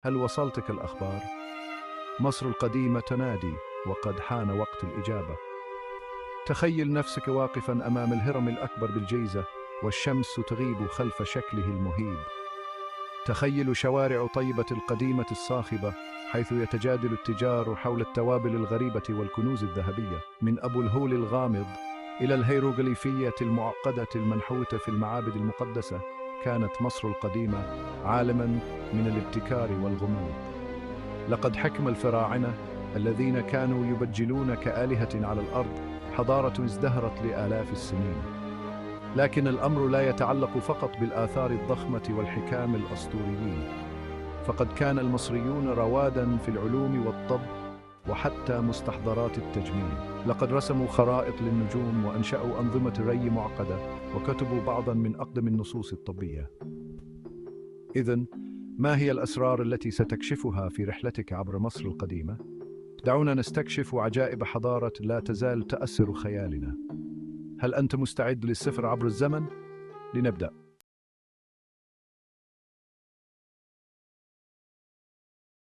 هل وصلتك الأخبار؟ مصر القديمة تنادي، وقد حان وقت الإجابة. تخيل نفسك واقفا أمام الهرم الأكبر بالجيزة، والشمس تغيب خلف شكله المهيب. تخيل شوارع طيبة القديمة الصاخبة، حيث يتجادل التجار حول التوابل الغريبة والكنوز الذهبية. من أبو الهول الغامض إلى الهيروغليفية المعقدة المنحوتة في المعابد المقدسة، كانت مصر القديمة عالما من الابتكار والغموض. لقد حكم الفراعنة الذين كانوا يبجلون كآلهة على الأرض حضارة ازدهرت لآلاف السنين. لكن الأمر لا يتعلق فقط بالآثار الضخمة والحكام الأسطوريين، فقد كان المصريون روادا في العلوم والطب وحتى مستحضرات التجميل. لقد رسموا خرائط للنجوم وأنشأوا أنظمة ري معقدة وكتبوا بعضا من أقدم النصوص الطبية. إذن، ما هي الأسرار التي ستكشفها في رحلتك عبر مصر القديمة؟ دعونا نستكشف عجائب حضارة لا تزال تأسر خيالنا. هل أنت مستعد للسفر عبر الزمن؟ لنبدأ.